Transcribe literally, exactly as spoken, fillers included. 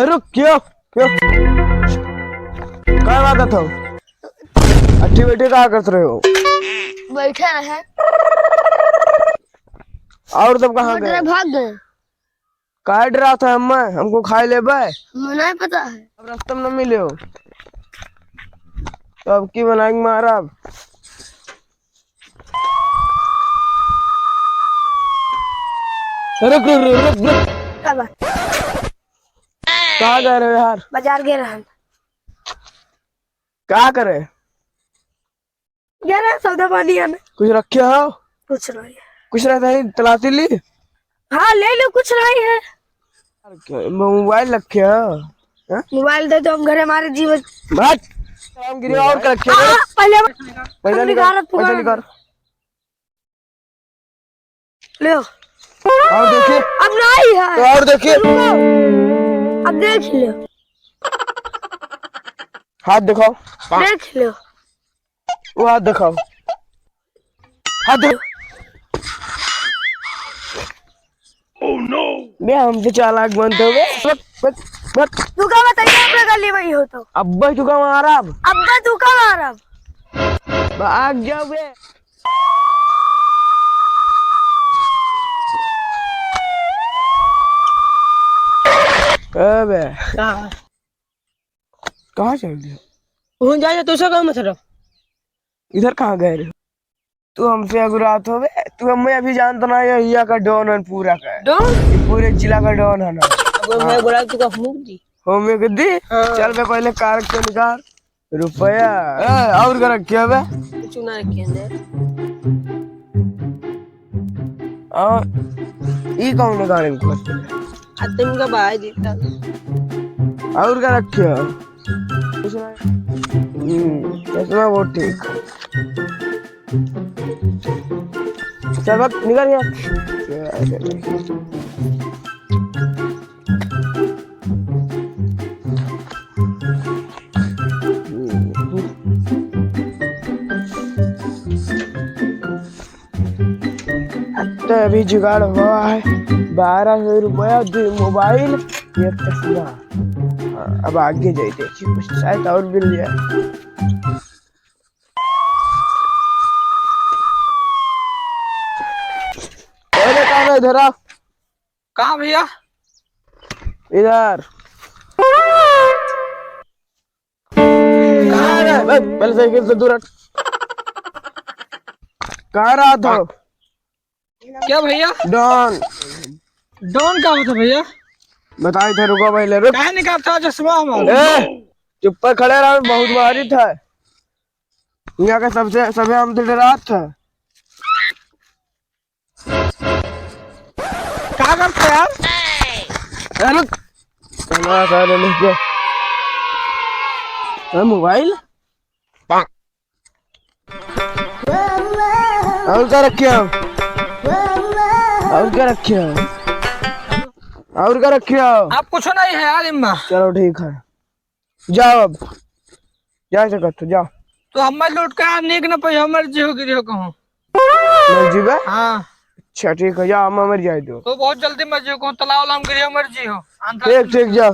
रुक, क्यों? क्यों? का बात है तो? अच्छी बैठी का करत रहे हो? बैठे रहे। और सब कहाँ गए? भाग गए। काहे डरात है हमें? हमको खाए लेबे? हमें नहीं पता है। अब रास्ता में न मिले हो। तो अब की बनाएंगे मारा अब। रुक, रुक, रुक, रुक, रुक। का बात? कहाँ गए रहे यार? बाजार गए रहन। का करे? गए रहे सौदा पानी आने। कुछ रखे हो? कुछ नहीं। कुछ रहता है, तलाशी ली? हाँ, ले लो, कुछ नहीं है। यार, क्या, मोबाइल रखे हो? हाँ? मोबाइल दे दो, हम घरे मारे जीवन। बात। हम गिरे और कर रखे हो? हाँ, पहले पैसा निकाल, निकाल, पैसा निकाल। ले। और देखिए। अब नहीं है। तो और देखिए। रुको। अब देख लो। हाथ दिखाओ। देख लो। वो हाथ दिखाओ। हाथ दे-, बे, हम तो चालाक बनते हो बे। बट, बट, बट। तू का बताइए, अपने गली में ही हो तो। अब्बे, तू का मारा अब? अब्बे, तू का मारा अब? भाग जाओ बे। ए बे। का? कहाँ चल दिया? वहीं जा, जा, तू से काम मतलब। इधर कहाँ गए रहे? तू हमसे अगुरात हो बे? तू हमें अभी जानता ना है, यहाँ का डॉन है पूरा का। डॉन? ये पूरे जिला का डॉन है ना। अब मैं हाँ। अगुरात तू का फूंक दी। हो में के दी? हाँ। चल बे पहले कार के निकाल। रुपया। ए, और का रखे हो बे? कुछ ना रखे हैं। और ई कौन गाड़ी में घुस गया? आ तुमका बाय देता। और का रखे हो? कुछ ना। हम्म, चश्मा वो ठीक। चल बक, निकल यहाँ। तो अभी जुगाड़ हुआ है, बारह सौ रुपया, दो मोबाइल, एक चश्मा। हाँ, अब आगे जाए, देखिए, कुछ शायद और मिल जाए। अरे, कहाँ है इधर आ? कहाँ भैया? इधर। कहाँ रे? बे, पहले साइकिल से दूर हट। कहाँ रहा था? क्या भैया? डॉन। डॉन का होता भैया? बताई थे, रुको पहले, रुक। काहे निकालता है चश्मा हमारा? ए, चुप पर खड़े रहो, बहुत मारी था। यहाँ के सबसे, सभी हमसे डरात था। का करते यार? अरे, चला सारे लेके। अरे, मोबाइल? और का रखे हो? और का रखे हो? और का रखे हो? आप कुछ नहीं है यार इम्मा। चलो ठीक है, जाओ अब, जा सकत हो, जाओ। तो हमें लौट के आ, नीक न पइहो, मर जिहो, गिरिहो कहूँ। मर जीबे? हाँ। अच्छा ठीक है, जाओ, हम मर जाए दो। तो बहुत जल्दी मर जिहो कहूँ, तालाब वाला में गिरिहो, मर जिहो। ठीक, ठीक, जाओ।